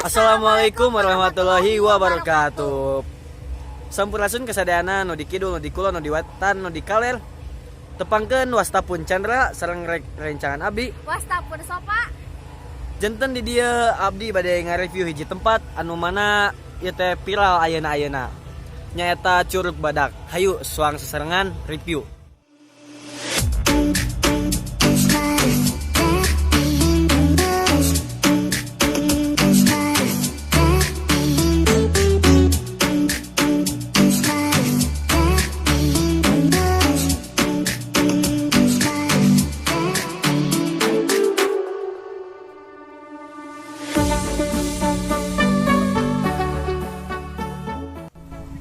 Assalamualaikum warahmatullahi wabarakatuh. Sampurasun kasadayana nu di kidul, nu di kulon, nu di wetan, nu di kaler. Tepangkeun, wasta pun Chandra sareng rencangan abdi. Wasta pun Sopa. Janten di dieu abdi bade ngareview hiji tempat anu mana ieu teh viral ayeuna-ayeuna. Nyaeta Curug Badak. Hayu suang seserengan review.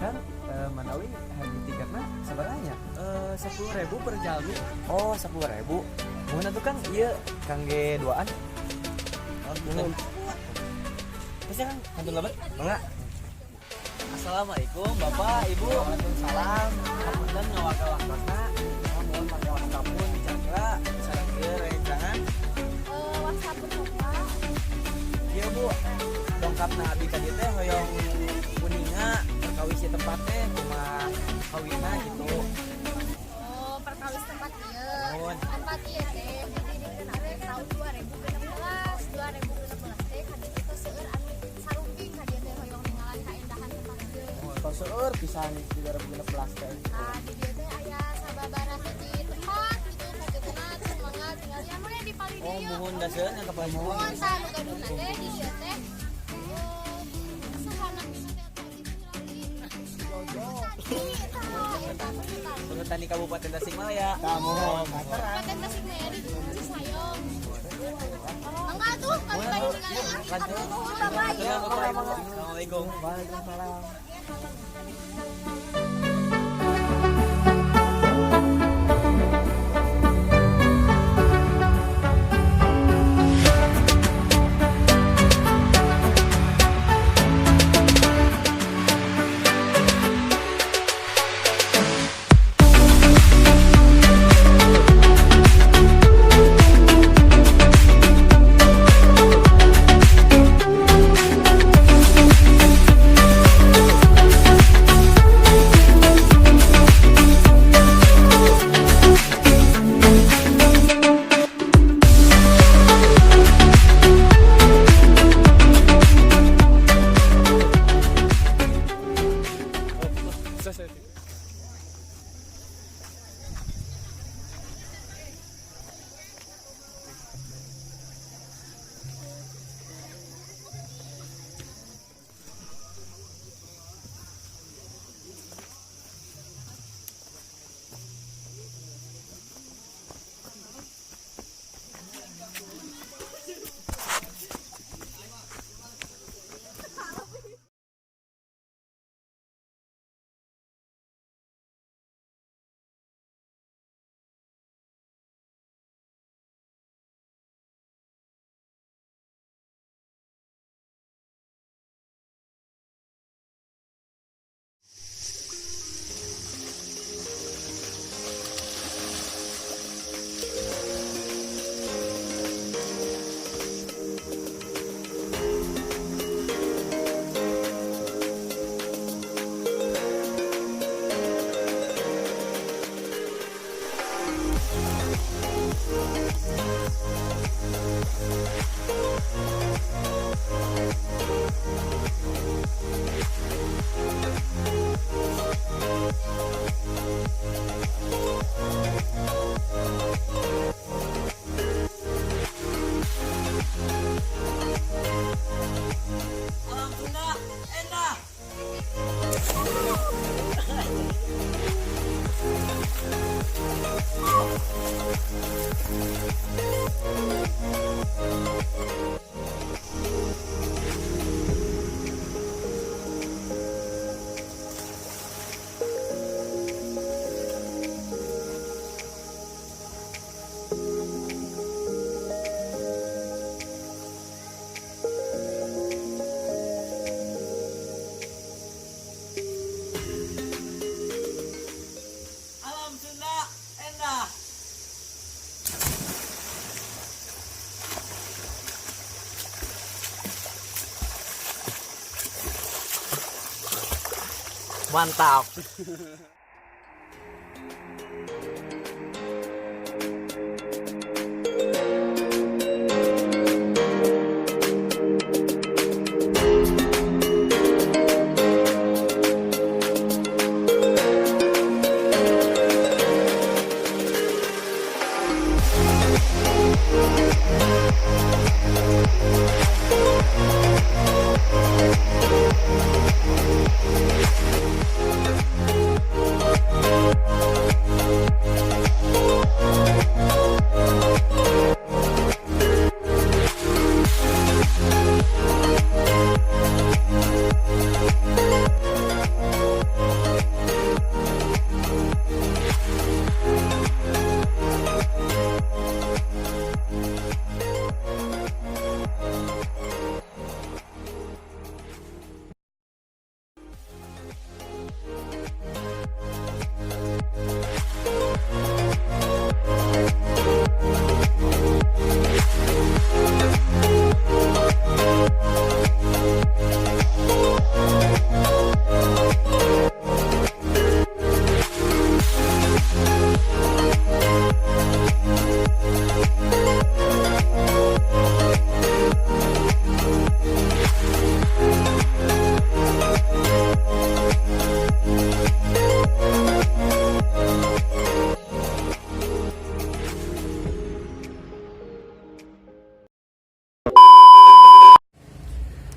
Kan manawi harga tiketna sabaraha? 10.000 per jalmi. Oh, 10.000. Muhun atuh, Kang, ieu kangge duaan. Oh, nuhun. Terus ya, Kang, kantun lebet? Mangga. Assalamualaikum, Bapak, Ibu. Waalaikumsalam. Hapunten ngawarga waktosna. Muhun pake wasta pun Cakra sareng ieu rencangan. Wasta pun Sopa. Ieu, Bu, dongkapna abdi ka dieu teh hoyong kuninga perkawis ieu tempat teh kumaha kawitna gitu. Oh, perkawis tempat ieu. Nuhun. Tempat ieu teh didirikan teh tahun 2016. 2016 teh ka dieu teh seueur anu sarumping ka dieu teh hoyong ningalan kaendahan tempat ieu. Tos seueur pisan di 2016 teh. Nah, di dieu teh aya sababaraha hiji tempat gitu kakeuteuna teh, mangga tinggalian mun di palih Oh, dieu. Muhun, daseun yang kapal. Muhun, tah nu gaduhna teh di dieu teh sahana teh atau itu lagi. Petani tah eta, petani. Petani Kabupaten Tasikmalaya. Tah, muhun. Kabupaten Tasikmalaya di Cisayong. Enggak tuh, kami bade ningali. Lanjut. Nuhun, Bapak. Assalamualaikum. Waalaikumsalam. Mantap.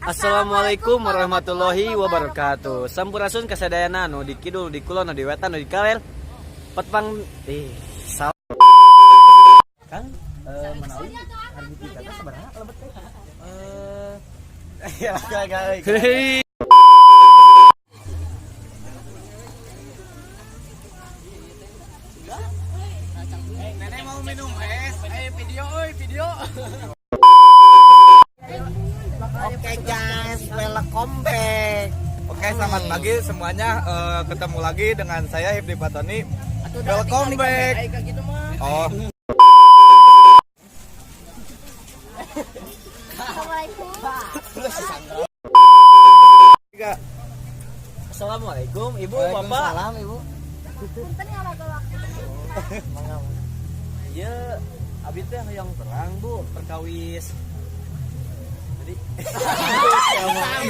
Assalamualaikum warahmatullahi wabarakatuh. Sampurasun kasadayana nu di kidul, di kulon, nu di wetan, nu di kaler. Petpang salam. Kang, manawi harga tiketnya sabaraha lebet teh? Ya, kali. Nenek mau minum es, video oi, video. Oke guys, welcome back. Oke, selamat pagi semuanya. Ketemu lagi dengan saya Hifdi Patoni. Welcome back. Oh, Assalamualaikum. tiga. Assalamualaikum Ibu, Bapak. Waalaikumsalam Ibu. Punten ngalaga waktu. Iya, abi teh hoyong terang, Bu, perkawis. Jadi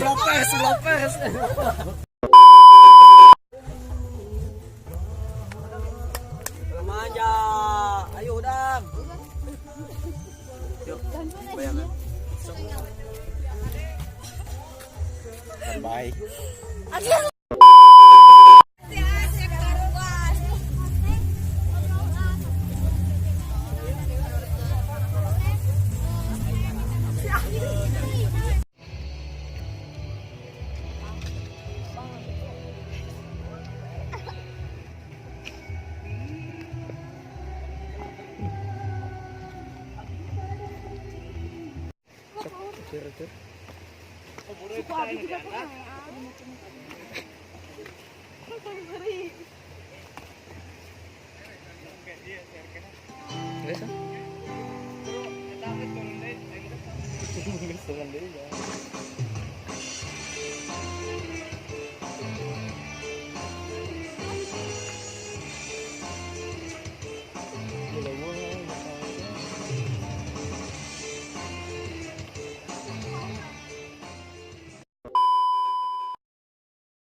Bloopers, bloopers. remaja. Ayo udang. Yuk, bayangan. Baik.